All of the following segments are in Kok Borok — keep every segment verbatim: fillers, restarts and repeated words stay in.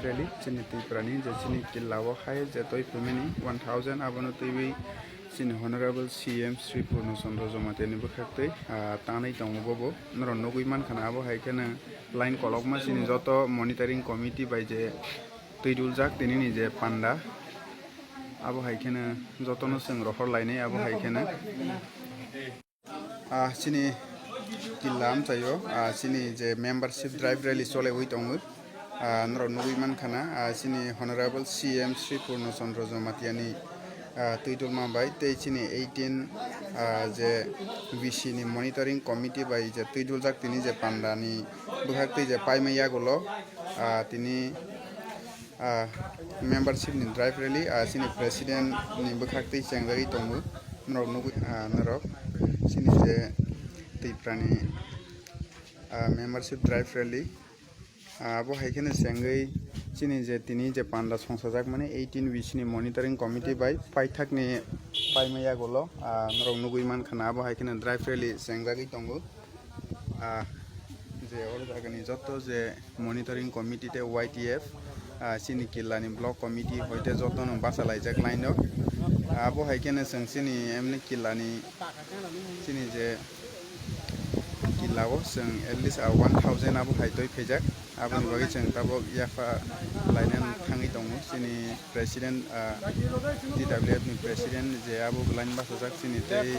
Rally chini Tripura ni je chini killa o hai je twi phaimani one thousand, abono twiwi chini Honorable C M Sri Purno Chandra Jamatia ni bwkhak twi, ah, tanwi tongo bobo. Norok nugwi mankha na, abo hai kheno line kolokma chini joto monitoring committee bai je twi duljak tini ni je panda, abo hai kheno jotono chwng rohor lainai, abo hai kheno. Ah, chini killa amchaio, ah, chini je membership drive rally chole ui tongo. Ah, norok nugwi mankha na, ah, chini Honorable C M Sri Purno Chandra Jamatia ni, ah, twi dulma bai tei chini eighteen, ah, je V C ni monitoring committee bai je twi duljak tini je panda ni bwkhak twi je paima yagulo, ah, tini ah, membership ni drive rally, ah, chini president ni bwkhak twi chengjagwi tongo. Norok nugwi, ah, norok chini je Tripura ni, ah, membership drive rally, ah, abo hai kheno chengwi chini je tini je panda songchajak mani eighteen V C ni monitoring committee bai paithak ni paima yagulo, ah, norok nugwi mankha na, abo hai kheno drive rally chengjagwi tongo. Ah, je oro jagani joto je monitoring committee tei Y T F, ah, chini killa ni block committee hoite jotono bachalaijak line o. Ah, abo hai kheno chwng chini emni killa ni, chini je killa o chwng at least, ah, one thousand abo hai twi phaijak. Aboni bagwi chwng tabuk yapha lainani thangwi tongo. Chini president, ah, T W F ni president je abo line bachajak chini tei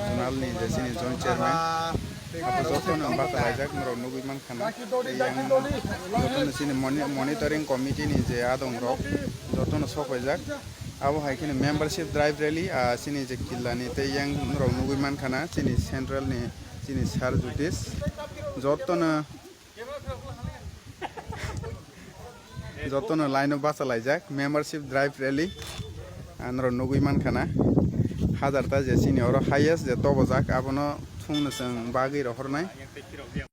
zonal ni je chini joint chairman, abo jotono bachalaijak norok nugwi mankha na. Tei yang jotono chini moni-, monitoring committee ni je adong rok jotono sok paijak. Abo hai kheno membership drive rally, ah, chini je killa ni tei yang norok nugwi mankha na chini central ni chini sir Jyotish jotono Jotono line o bachalaijak membership drive rally. Norok nugwi mankha na, hajar ta je chini oro highest je tobojak, abono thungno chwng bagwi rohornai.